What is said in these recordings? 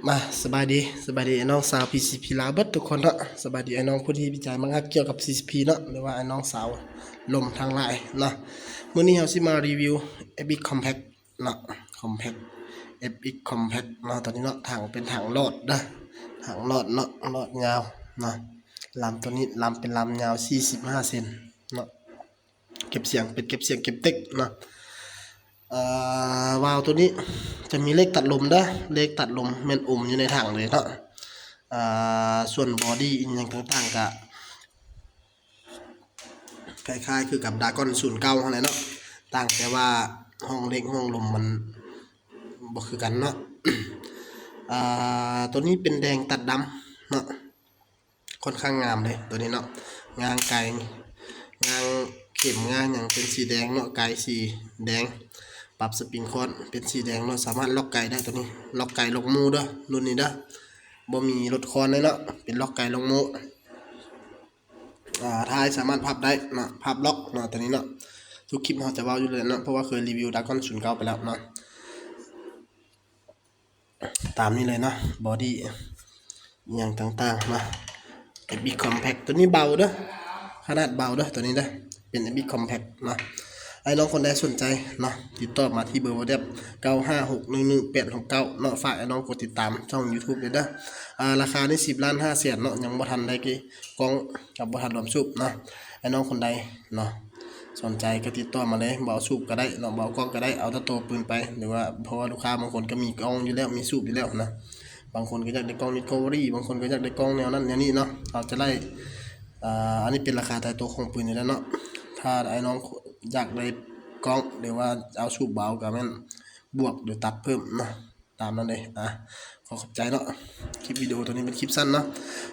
ອ່ະ ສະບາຍດີ ສະບາຍດີອ້າຍນ້ອງຊາວ ພີຊີພີ ລາວເບິດທຸກຄົນເນາະ. ສະບາຍດີອ້າຍນ້ອງຜູ້ທີ່ມີໃຈມັກຮັກກ່ຽວກັບ ພີຊີພີ ເນາະ ຫຼືວ່າອ້າຍນ້ອງຊາວລົມທັງຫຼາຍເນາະ. ມື້ນີ້ເຮົາຊິມາຣີວິວ ເອັຟເອັກ Compact ເນາະ Compact ເອັຟເອັກ Compact ເນາະ. ຕົວນີ້ເນາະ ຖັງເປັນຖັງຫຼອດເດີ ຖັງຫຼອດເນາະ ຫຼອດຍາວເນາະ. ລຳຕົວນີ້ ລຳເປັນລຳຍາວສີ່ສິບຫ້າເຊັນເນາະ. ເກັບສຽງ ເປັນເກັບສຽງເກັບເຕັກເນາະ. ເອີ ວາວຕົວນີ້ຈະມີເລກຕັດລົມເດີ ເລກຕັດລົມແມ່ນອົມຢູ່ໃນຖັງເລີຍເນາະ. ເອີ ສ່ວນບອດີ້ອີ່ຫຍັງຕ່າງໆ ກະຄ້າຍໆຄືກັບ Dragon ສູນເກົ້າຫັ້ນແຫຼະເນາະ ຕ່າງແຕ່ວ່າຫ້ອງເລກຫ້ອງລົມມັນບໍ່ຄືກັນເນາະ. ເອີ ຕົວນີ້ເປັນແດງຕັດດຳເນາະ. ຂ້ອນຂ້າງງາມເດ້ຕົວນີ້ເນາະ. ງາງໄກ ງາງເຂັມງາງຫຍັງເປັນສີແດງເນາະ ໄກສີແດງ. ປັບສະປຣິງຄອນເປັນສີແດງເນາະ ສາມາດລັອກໄກໄດ້ຕົວນີ້ ລັອກໄກລັອກໝູ່ເດີລຸ້ນນີ້ເດີ. ບໍ່ມີລົດຄອນເດ້ເນາະ ເປັນລັອກໄກລັອກໝູ່. ອາ ທ້າຍສາມາດພັບໄດ້ເນາະ ພັບລັອກເນາະ ຕົວນີ້ເນາະ. ທຸກຄລິບເຮົາຈະເວົ້າຢູ່ແລ້ວເນາະ ເພາະວ່າເຄີຍຣີວິວ Dragon ສູນເກົ້າໄປແລ້ວເນາະ. ຕາມນີ້ເລີຍເນາະ ບອດີ້ອີ່ຫຍັງຕ່າງໆເນາະ. ເອັຟເອັກ Compact ຕົວນີ້ເບົາເດີ ຂະໜາດເບົາເດີຕົວນີ້ເດີ ເປັນ ເອັຟເອັກ Compact ເນາະ. ອ້າຍນ້ອງຄົນໃດສົນໃຈເນາະ ຕິດຕໍ່ມາທີ່ເບີ WhatsApp ເກົ້າຫ້າຫົກໜຶ່ງໜຶ່ງແປດຫົກເກົ້າເນາະ. ຝາກອ້າຍນ້ອງກົດຕິດຕາມຊ່ອງ YouTube ເດີ. ອາ ລາຄານີ້ສິບລ້ານຫ້າແສນເນາະ ຍັງບໍ່ທັນໄດ້ກ້ອງກັບບໍ່ທັນລວມສູບເນາະ. ອ້າຍນ້ອງຄົນໃດເນາະ ສົນໃຈກໍຕິດຕໍ່ມາເລີຍ ບໍ່ເອົາສູບກໍໄດ້ເນາະ ບໍ່ເອົາກ້ອງກໍໄດ້ ເອົາແຕ່ໂຕປືນໄປ ຫຼືວ່າ ເພາະວ່າລູກຄ້າບາງຄົນກໍມີກ້ອງຢູ່ແລ້ວ ມີສູບຢູ່ແລະນະ. ບາງຄົນກໍຢາກໄດ້ກ້ອງ Discovery ບາງຄົນກໍຢາກໄດ້ກ້ອງແນວນັ້ນແນວນີ້ເນາະ. ເຮົາຈະໄດ້ ອາ ອັນນີ້ເປັນລາຄາຕາຍໂຕຂອງປືນຢູ່ແລ້ວເນາະ. ຖ້າອ້າຍນ້ອງຢາກໄດ້ກ້ອງ ຫຼືວ່າເອົາສູບເບົາ ກໍແມ່ນບວກ ຫຼື ຕັດເພີ່ມເນາະ ຕາມນັ້ນເລີຍ. ອາ ຂໍຂອບໃຈເນາະ ຄລິບວິດີໂອຕົວນີ້ເປັນຄລິບສັ້ນເນາະ.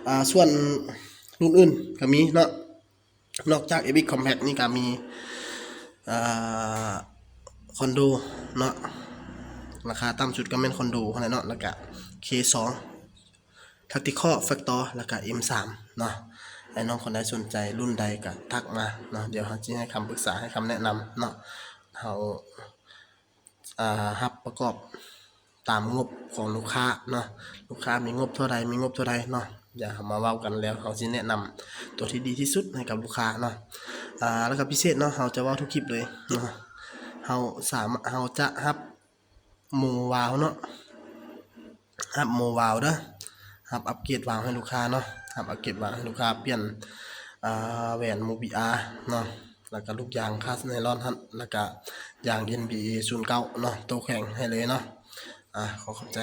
ອາ ສ່ວນລຸ້ນອື່ນກໍມີເນາະ ນອກຈາກ ເອັຟເອັກ Compact ນີ້ກໍມີ ເອີ ຄອນໂດເນາະ ລາຄາຕ່ຳສຸດກໍແມ່ນຄອນໂດຫັ້ນແຫຼະເນາະ ແລ້ວກະ ເຄສອງ Tactical Factor ແລ້ວກະ ເອັມສາມເນາະ. ອ້າຍນ້ອງຄົນໃດສົນໃຈລຸ້ນໃດກໍທັກມາເນາະ ດຽວເຮົາຊິໃຫ້ຄຳປຶກສາ ໃຫ້ຄຳແນະນຳເນາະ. ເຮົາ ອາ ຮັບປະກອບຕາມງົບຂອງລູກຄ້າເນາະ ລູກຄ້າມີງົບເທົ່າໃດ ມີງົບເທົ່າໃດເນາະ. ດຽວເຮົາມາເວົ້າກັນ ແລ້ວເຮົາຊິແນະນຳຕົວທີ່ດີທີ່ສຸດໃຫ້ກັບລູກຄ້າເນາະ. ອາ ແລ້ວກໍພິເສດເນາະ ເຮົາຈະເວົ້າທຸກຄລິບເລີຍເນາະ ເຮົາສາມາດ ເຮົາຈະຮັບໂມວາວເນາະ ຮັບໂມວາວເດີ ຮັບອັບເກຣດວາວໃຫ້ລູກຄ້າເນາະ ຮັບອັບເກຣດວາວໃຫ້ລູກຄ້າ ປ່ຽນ ອາ ແຫວນໂມບີອາເນາະ ແລ້ວກະລູກຢາງຄາສໄນລອນຫັ້ນ ແລ້ວກະຢາງ ເອັນບີເອ ສູນເກົ້າເນາະ ໂຕແຂງໃຫ້ເລີຍເນາະ. ອາ ຂໍຂອບໃຈ